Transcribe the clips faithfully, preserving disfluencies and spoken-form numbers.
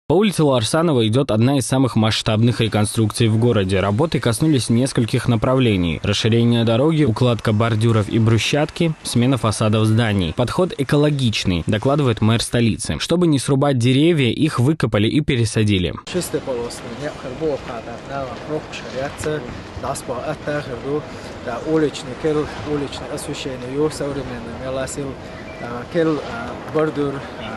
По улице Ларсанова идет одна из самых масштабных реконструкций в городе. Работы коснулись нескольких направлений: расширение дороги, укладка бордюров и брусчатки, смена фасадов зданий. Подход экологичный, докладывает мэр столицы. Чтобы не срубать деревья, их выкопали и пересадили. Шестиполосный некъ хир бу, хьадатна, рохушаряца, дас по атта хир ду, да, уличный кел, уличный освещение ю, современный меласил, а, кел, а, бордюр, а,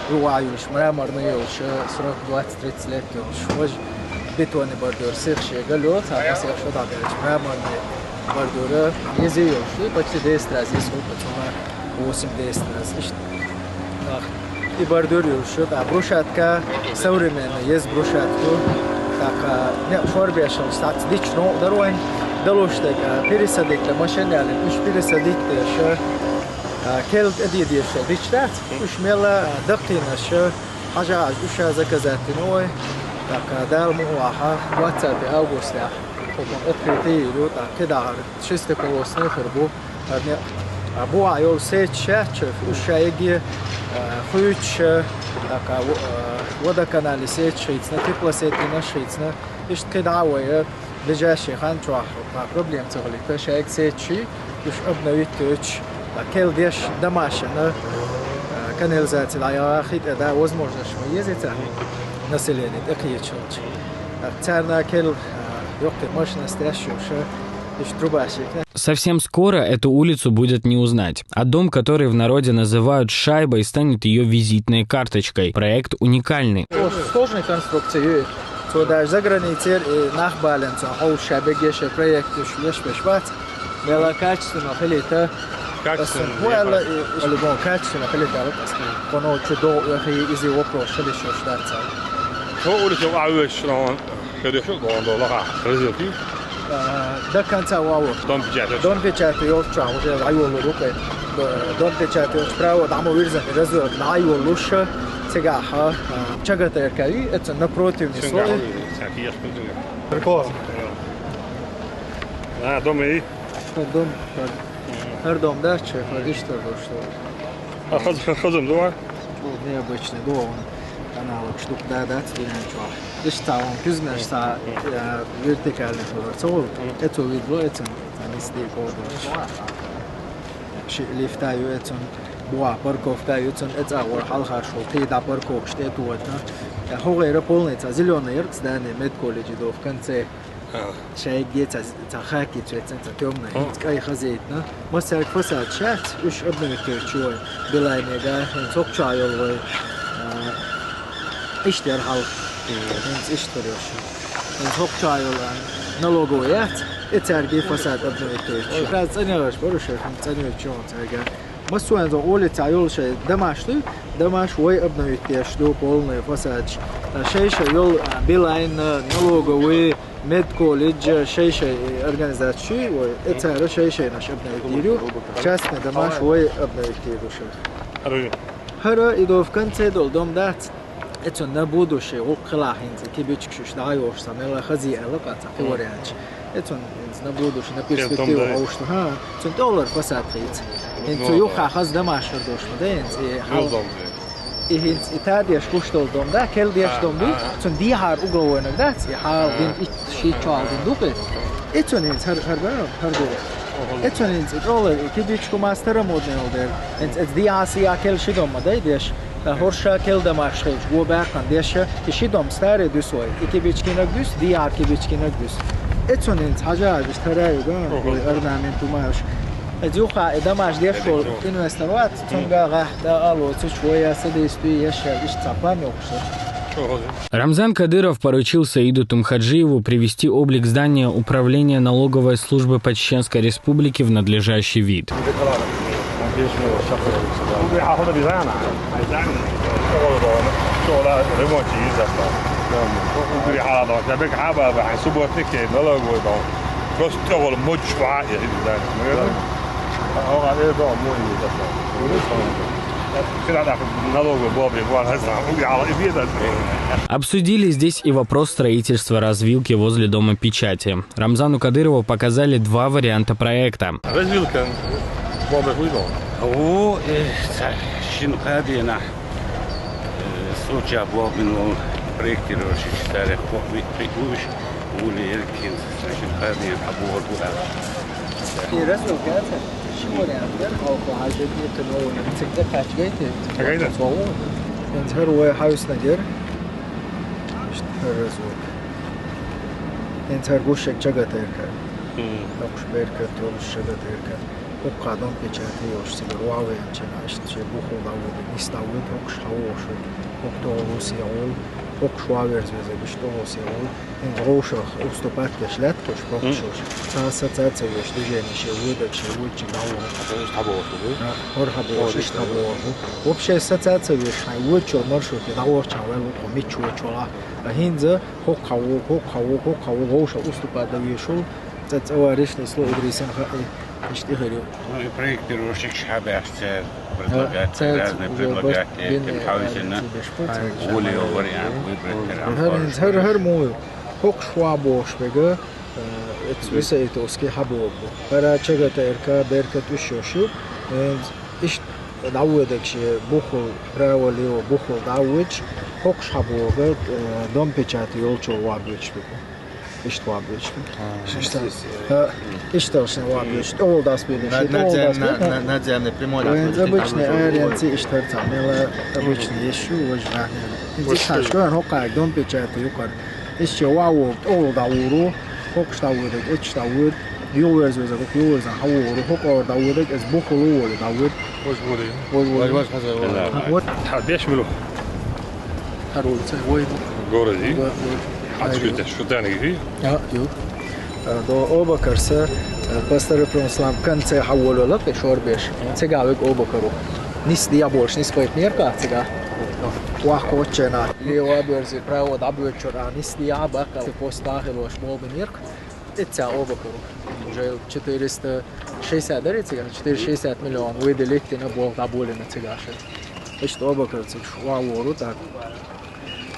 юваюлш, мраморный юлш, срок двадцать-тридцать лет юлш. Вож бетонный бордюр сих ше галё, а масех шо да галёч, мраморный бордюр, ези юлш, и почти десять раз, если опыцуна восемь-десять раз. Ишт, ах, и бордюр юлш, да, брусчатка современный, есть брусчатку. Так, а, не, шорбешал, стать лично дорогой, далуш так, а, пересадить машине, или уж пересадить, э, ше, а, кел, эди, эди, ше, дичтат, уж мела, а, дакина, ше, хажа, уж заказать, ну, ой. Так, а, дал му, аха, двадцатого августа, открытый, так, кедар, шестиполосный хир бу, а, не, а, бу, а, юл сеть, ше, уж шаеги, а, хуч, ше, так, а, во-, а, водоканали сеть шицна, теплосеть на шицна, ишт кеда вая, ближайший хан чуах, а, проблем цогли, то шаег сеть ши, уж обновить тёч, а, кел деш домашина, а, канализация, да, я хит, да, возможно, что есть это население, так и челч. А, царна кел, а, ёхты машина стрящу, ше, уж труба шик, да. Совсем скоро эту улицу будет не узнать. А дом, который в народе называют шайбой, станет ее визитной карточкой. Проект уникальный. Сложной конструкции. Цо даже за границей, э, нахбален, цо, а уж шабегеше проект, уж леш пешвац. Мела качественно хилита. Качественно, Сэн, я хуэла, понял. Э, по-любому качественно хилита, вот, аски. Коно чудо, э, хи, изи вопрос, шили шо штарца. Шо улица вавеш, но, хедешо, дон, дон, лаха, развилки. А, до конца вау. Дом печати. Дом печати, ёл чуа, уже айволу рукой. Д-, дом печати, ёл право, дамо вирза, развилки, айволу ше, цегаха, а, чагата эркави, это напротив не Цегаха, слой. Всякий яшкин цегаха. Прикол. А, дом и? Дом, да. Хар дом, да, че, хар ишта, да, что. А хаз-, хазам, да? Бу необычный, да, он. Аналог штук, да, да, тебе ничего. Ишта, он кюзнеш са, э, вертикальный хор. Цо, это видно, это, они сдейков, да. Ши лифта ю, это, буа парковка ю, это, это, а, вор халхар шо, ты да парковка, что это, вот, да. Э, хо гайра полный, это, зелёный ярк здание, медколледж, да, в конце. А. Шайге ца, ца хаки цвет, ца тёмный. А. Кай хазейтна. Масяк фасад шат, уж обновить чуй. Билайнега, хин цокча ёл вой. А, иштер хал. Хин иштер ёш. Хин цокча ёл, а, налоговый ят. И царги фасад обновить чуй. Раз цанёш, борушер, хин цанёш чуй, царга. Масуэн зо улица ёл шей, домаш ты, домаш вой обновить еш ду полный фасад. А, шей шей ёл, а, Билайн, а, налоговый, медколледж, шей-шей, э, организацию, ой, э, цара шей-шей наш обновить ирю, частный домаш, ой, обновить ирю шей. Хара и до в конце дол дом дац. Это на будущее, о, хила хинзе, кибичк шуш, да, ёш, самела хази, эла, каца, ты вариант. Это на будущее, на перспективу, а уж, ха, цун доллар фасад хиц. Ин цу юха хаз домаш дош, да, ин ци, хал. И хинц и та деш куштол дом, да, кел деш дом ду, цун дихар угловойнак, да, ци хал дин ит ши чуал дин дукы. И цун хинц хар, хар, хар, хар ду. И цун хинц и тролы, и кибичку мастера модный олдер. Хинц эц диаси а кел ши дом, да, деш. Та хорша кел домаш хеш, го бакан деш, и ши дом старый дюсой, и кибичкинак дюс, дихар кибичкинак дюс. И цун хинц хажа, дюс тараю, да, орнамент умаш. Эдюха, и домаш деш кол инвестор ват, цунга га, да, алло, цуч воя, садействие, ещё, иш цапан, ёкши. Рамзан Кадыров поручил Саиду Тумхаджиеву привести облик здания Управления налоговой службы по Чеченской Республике в надлежащий вид. Обсудили здесь и вопрос строительства развилки возле Дома печати. Рамзану Кадырову показали два варианта проекта. Развилка. Бобе хуйдо. О, э, ца, шин кадена. Э, Цу чу болх бина болу проектировщикаш царех кхоъ-виъ кхин а бу уьш, гӀоле ерг хӀинца шайн хазне хьабогӀур бу аьлла. И развилка яц, ши вариант дара, хьалха хьажа дийца новый, цига кхача гайта, гайта. ХӀинца хӀара вай хьаьвсина дара. Иштта хӀара развилка. ХӀинца хӀара гуш шега чагатайрка. Мгм. Хьокхуш беркат йолуш чагатайрка. ХӀокху дом печати йолуш цигара ваха веанчийн, иштта шен бухал дӀавоьду, нис дӀавоьду, хӀокхуш хьавогӀуш верг, хӀокху тӀехула ву сегӀула, хӀокхуш ван верза везарг иштта тӀехула сегӀула. ХӀинца гӀовшах уступать деш лаьтта кхуш, хӀокхуш йолуш. Цхьа ассоциация веш, движение шен воьдург шен воьдучуьнга дӀавоьду. Иштта хьабогӀуш ву? А, хӀора хьабогӀуш, иштта хьабогӀуш ву. Вообще ассоциация веш, хьайн воьдучул маршруте дӀавахча ваьлла ву тхо мичча воьдучул а. А хӀинца хӀокху хьавогӀу, хӀокху хьавогӀу, хӀокху хьавогӀу, гӀовшах уступать дан вешал, цӀа-, цӀа вариш нисло, Идрисана хаьа, иштта и хир ю. Ну, и проектировщикаш хьабаьхча, цара предлагать, цара разные уже предлагать, бин, тем хьаьвсина, более вариант выбрать каран. ХӀара, хӀара, хӀара муха ю? ХӀокхуш ван бохуш верг, э, эцу Висаитовский хьабогӀу бу. ХӀара чагатайрка, беркат уьш йолуш ю. Э, иштта дӀавоьдург шен бухал, право-лево бухал дӀавоьдуш, хӀокхуш хьабогӀу, э, дом печати йолчул ван боьдуш верг бу. Иштта ван боьдуш. А. Иштта. А, иштта шен ван боьдуш. ТӀехула дӀасабелла, шен тӀехула дӀасабелла. На-, на-, надземный прямой. Вайн обычный аренци иштта хӀара цхьа мела, обычный еш ю, важа нахана. Иштта хӀокху дом печати юкъара. Иштта шен ван вогӀу, тӀехула дӀавогӀур ву, хӀокхуш дӀавоьдург, эцуш дӀавоьду, юхаверза везарг, хӀокху юхаверза хьавогӀур ву, хӀокху ара дӀавоьдург, эцу бухало волий дӀавоьду. Вож волий. Вож волий. Вож, вож, хаза волий. Вот. Хьан беш мила ву? ХӀара улица вай ду. Городе? Да, да. Хьан цуьйта, шу тӀаьхьа гихи? А, ю. А, до Обакарса, а, по Старопромыслам конце хьаволавелла, кхин шорбеш. Цига вега Обакару. Нис дӀаболуш, нис пайпнерка цига. Вахка отчена. Лево берзи, право дӀабоьдучура, нис дӀа баккха, пост тахилош, болбинерка. Эцця Обакару. Уже четыреста шестьдесят дарий цига? Четыреста шестьдесят миллион выделить дина болх дӀаболийна цига ша. Иштта Обакар цига шу ван вогӀур ву тӀаккха.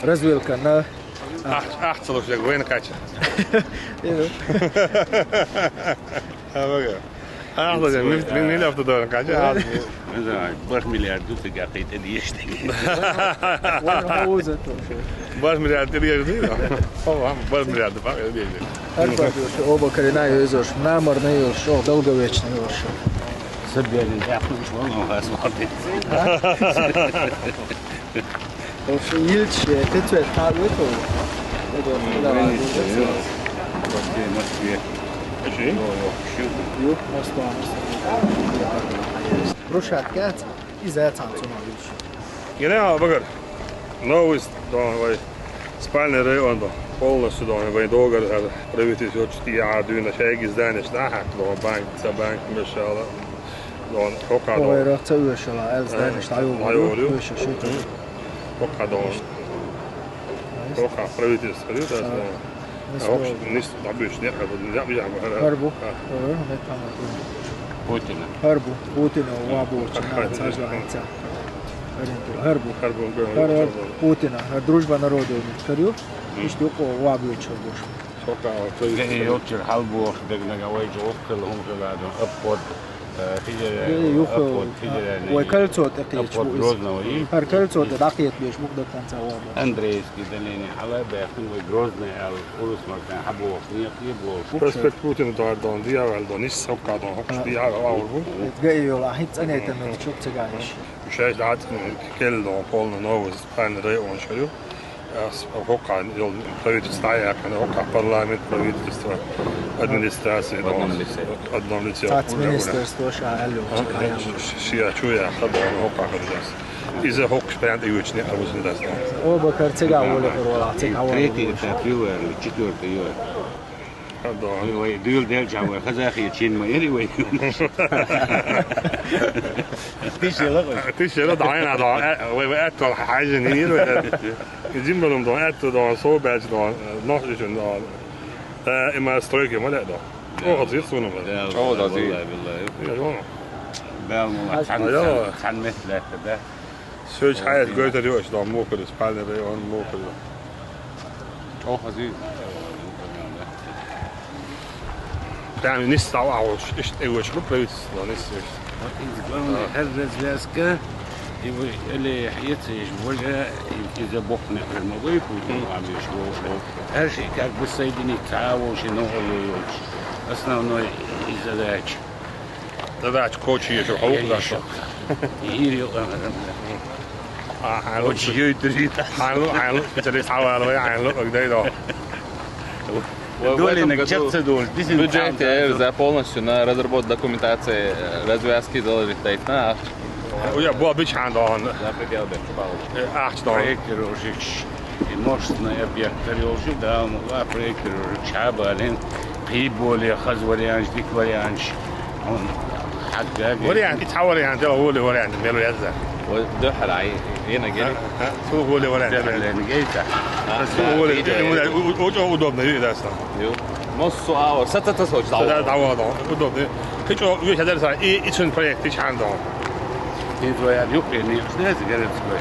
Развилка на. Ахь, ахь ца луш дерг вайна кхача. Ха, бага. Ахь ца луш дерг, мин, мин, мин автодорна кхача, ахь. Вайн бархӀ миллиард ду цига кхин тӀе дезаш дерг. Вайн хьо вуза ту. БархӀ миллиард тӀе дезаш дерг? Хьо, бархӀ миллиард бакъ дезаш дерг. ХӀара бакъ йолуш, Обакарина йозуш, намарна йолуш, о, долговечный йолуш. Саберин тӀехь хуьлуш ван хас вахтиц. А? Вообще, йилча, э, ты цвет хьа вуьту? Конечно, ё. Москве, Москве. Иши? Ё, ё, шу. Ю, Москва, Москва. Брусчатка яц, иза цхьаьна цунах йилча. Генерал Багар, новость, дон, вай, спальный район, дон, полностью, дон, вай, договор, э, правительство, чуть я, дуьйна, шайги здание, шта, дон, банк, ца банк, мешала, дон, хӀокха, дон. Ой, рах ца уьшала, эл здание, шта, ё, ё, ё, ё, ё, ё. ХӀокха, дон. Ай. ХӀокха правительство, ю, да, а, дон. Нис хӀокха, бу-, нис дӀабуьйцу, не, а, бу-, не, не, не, хӀара бу. А. ХӀара бу. Путина. ХӀара бу. Путина, ва бу, чина, цажа, айца. ХӀара бу. ХӀара бу, хӀара бу. ХӀара Путина, хӀара дружба народов, хӀара ю. Мгм. Иштта юкъо ва бу, чур буш. ХӀокха, а, то есть, ГЭИ йолчуьра хьалабохуш дерг нагахь вай чу воккхал хӀума хила ду, обход. Э, федеральный, э, юха, обход, а, федеральный, вай кольцо тӀекхеча обход бу иза. Грозного и хӀара кольцо тӀе дӀакхетабеш бу до конца ваба. Андрейский долине хьала а баьхкина вай Грозный аьлла, урус мартан хьабохуш некъ е болуш. Проспект Путина дӀа дон, дӀаваьлла дон, нис хӀокха дон, хӀокхуш дӀаваьлла бу. Эт ГЭИ йола, ахьа цӀанетан меттиг чу цига еш. Шайх дӀа цӀанетан, кел дон, полный новый, спальный район шо ю. Ас хӀокха йолу правительство дӀаяьккхина, хӀокха парламент, правительство, администрация, в одном лице. В одном лице. Цац министерство ша аьлла, а, ш-, ш-, шиа чу яхха дона хӀокха хӀоржас. Иза хӀокхуш прям тӀеоьцуш некъ а вузун дац дона. Оба кар цига волу хӀор вала, цига хӀор вала. Третий этап ю ваьлла, четвёртый ю. Хьа дона. Вай дуьйла делча вай хазахи чин ма яри вай. Тишела вай. Тишела дайна дона. Вай, вай аьтту хьажа нин вай. Зимбалум дон, аьтту дон, со баьч дон, нох ишин дон. Э, има стройки ма ле дон. Оха зир суна ма. О, да, зир. Валлахи, биллахи. Я, дон. Бел мула, а, цхьан, я, цхьан, цхьан метр лаьтта, да? Соьч хьайас гойтар ю аша дон, мухарис, палнера, он мухарис. Оха зир. Прям нис дӀавахьуш, иштта тӀеоьцуш бу правительство, нис иштта. Вот из главное, а, хӀара развязка. И вы, или хьецаеш, вожа, и, и за бохне, прямо вы, пусть вам вещь, во, во. Аж как бы соединить, а, вообще, ну, лучше. Основной из задач. Задача кочиеш, хьо Я да ещё. Ири, а, А, хьан лу-, очень ю-, дрит. Хьан лу-, хьан лу-, специалист хьавар вай, хьан лу-, дай до. Долинг чакца долаш, дисин Бюджет там, я за полностью на разработку документации, э, развязки заложить дайт на. Уя, бо бич хьан дон. За пределы бечу балу. Э, ахч дон. Проектировщик, и может на объект переложил, да, а проектировщик, чабалин, киболе, хаз вариант, дик вариант. Он хьагга. Вариант, итхьа вариант, дела воли вариант, мелу язда. Ва духьал ай, ина гели. Ха, ха, су воли вариант. Духьал ина гели. Ха, су воли, ина гели. У-, у-, очень удобно, видишь, да, сам. Ю. Мос суава, сата та соч, да. Да, да, да, удобно. Кичо, вещь, да, и, и чин проект, и чан, да. Ин твоя юкъе не, знаете, городской.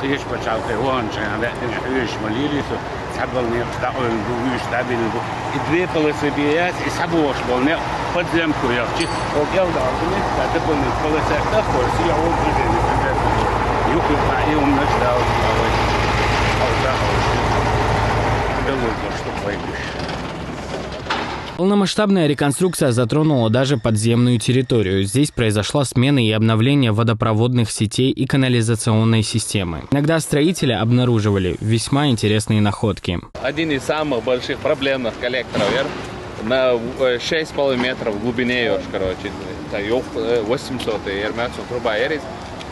Кыш пачалкы вон чан, да, не, хыш малили, со, сабал не, да, он, ду, виш, да, бил, ду. И две полосы бияс, и сабош бол не, подземку я, чи, о, гел да, не, да, да, бил, полосы, да, хор, си, я, о, движение, да, да. Юкъе, а, и он наш, да, вот, а, вот. А, да, вот. Да, вот, что пойдешь. Полномасштабная реконструкция затронула даже подземную территорию. Здесь произошла смена и обновление водопроводных сетей и канализационной системы. Иногда строители обнаруживали весьма интересные находки. Один из самых больших проблемных коллекторов, вер, на, э, шесть с половиной метров в глубине, ёж, короче, это ёх, э, восемьсот, э, ермяцу труба, ерис,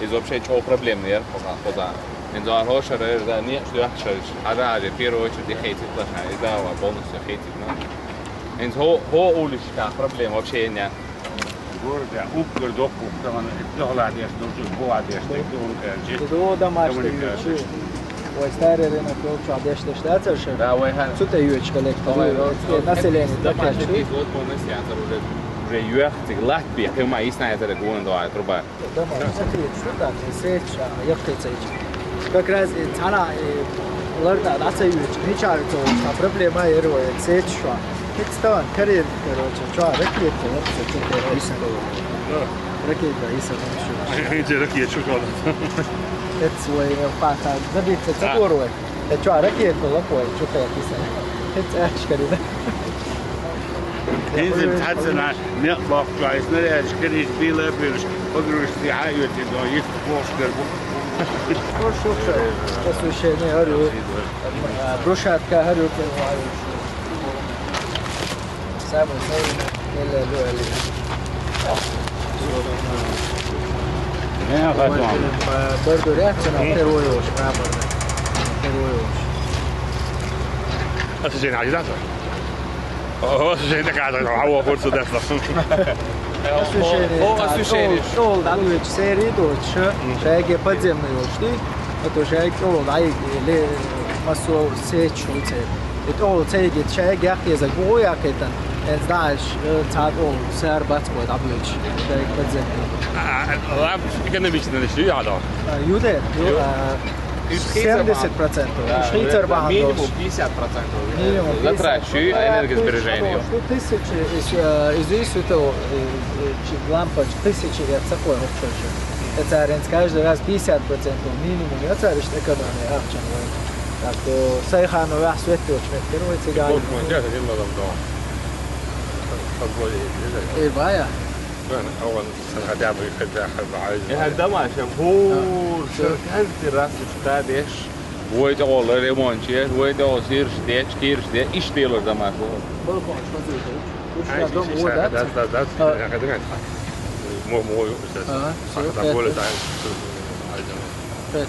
из вообще чего проблемный, ер, пока, пока. Инзо архошер, э, за не, что я, что, а да, в первую очередь, хейтит, плохая, и да, полностью хейтит. Энд хо, хо уличка проблема вообще не. Город, я, уг город, уг, там, дохладеш, дохладеш, дохладеш. Ду домашний чи. Ой, старый рынок, ой, чё, деш, деш, да, церше? Да, ой, ха. Цу те юч коллектор, ой, ой, ой, население, домашний такая чи. Вот полностью, я уже, уже юах, цик лахби, ты ма, и сна, это гон, да, труба. Дома, смотри, что там, сеть, а, я хотел сеть. Как раз и цана, и ларда, да, сеть, не чарится, а проблема, я говорю, сеть, что. Представь, карьер, короче, что, ракета, вот, это, это, это. Да. Ракета, и сам, что. Эти ракеты, что надо. Это свой, э, паха, забиться, заборы. Э, чё, ракета, лапой, чё, как, и сам. Это, аж, короче, да. Инзим цацана, не бахча, снарядчик, речь, била, бирш, погрузчик, а, ю, ти, до, есть, бошкер, бу. Хорошо, хорошо. Освещение, говорю. А, брусчатка, говорю, первая. Самый, самый, или, или, или. Не, потом. Бордуря, цена, первую очередь, мраморная. Первую очередь. Освещение, а, где-то? О, жень, такая, так, а, о, вот сюда, что. Освещение. О, о, освещение. Ол, ол, да, ну, ведь серии дочь, шайге подземный, вот, что? Это шайге, ол, да, или массо сеть, что это. Это ол, цейге, шайге, я, я, забыл, я, это. Э, знаешь, э, цад ол, сэр, батской, да, блич. Шайге подземный. А, а, ладно, экономично, да, что я, да? А, юде, ю, а, Семьдесят процентов. Да, швейцар, да, бахандош. Минимум пятьдесят процентов. Минимум пятьдесят. Затрачу, а энергосбережение. Что тысячи из, э, из десяти, э, э, чи-, лампочек тысячи, я такой вот чё-чё. Это аренда каждый раз пятьдесят процентов минимум, я царишь экономия, а в чём вы? Так что Сайханов, я свет точно, первый цыгане. Вот, вот, я один надо дома. Подводит, да. Э, бая. Вен, а он Сан хадяба юхадяха баайз. Э, хадама, шам, ху, шаркан террас уста деш. Войта ол ремонт чеш, войта ол сирш деш, кирш деш, иш дело дама. Балкон, что ты? Ай, иш, иш, да, да, да, да, да, да. Мо, мо, да. Ага, всё, да, более, да. Пять.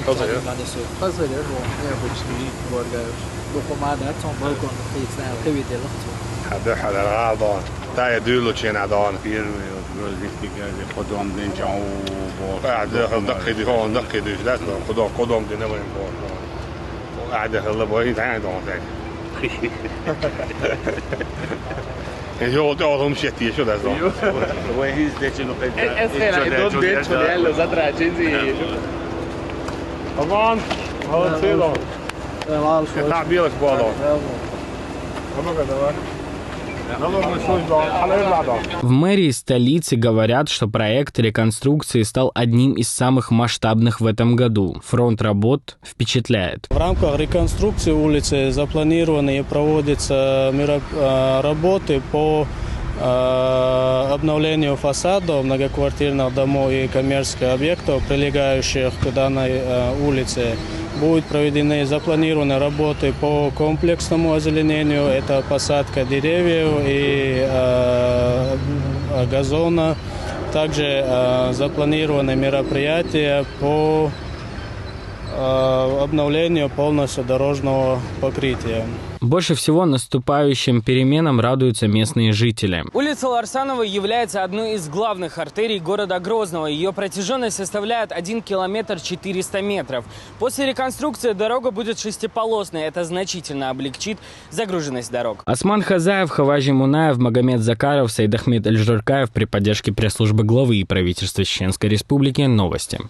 Хазар, я? Хазар, я, необычный, боргаешь. Духу ма да, цон балкон, ты знаешь, ты видел, цон. Хада, хада, радон. Та я дюло чена дон. Первый вот грозник тикази, потом день чау бо. А, да, да, киди, он, да, киди, да, кудо, кудом день вен бо. А, да, хала бо, и та дон, та. Э, ёлда оглум шетти, шу да зон. Ой, хиз дечи, ну, э, эс хела, и дон дечи, реально, затрачен зи. Аман, молодцы, дон. Э, вал шо. Та белок бо, дон. Амага, давай. В мэрии столицы говорят, что проект реконструкции стал одним из самых масштабных в этом году. Фронт работ впечатляет. В рамках реконструкции улицы запланированы и проводятся мероп- э, работы по э, обновлению фасадов многоквартирных домов и коммерческих объектов, прилегающих к данной э, улице. Будут проведены запланированные работы по комплексному озеленению. Это посадка деревьев и э, газона. Также э, запланированы мероприятия по э, обновлению полностью дорожного покрытия. Больше всего наступающим переменам радуются местные жители. Улица Ларсанова является одной из главных артерий города Грозного. Ее протяженность составляет один километр четыреста метров. После реконструкции дорога будет шестиполосной. Это значительно облегчит загруженность дорог. Осман Хазаев, Хаважи Мунаев, Магомед Закаров, Сайдахмед Эльжуркаев при поддержке пресс-службы главы и правительства Чеченской Республики. Новости.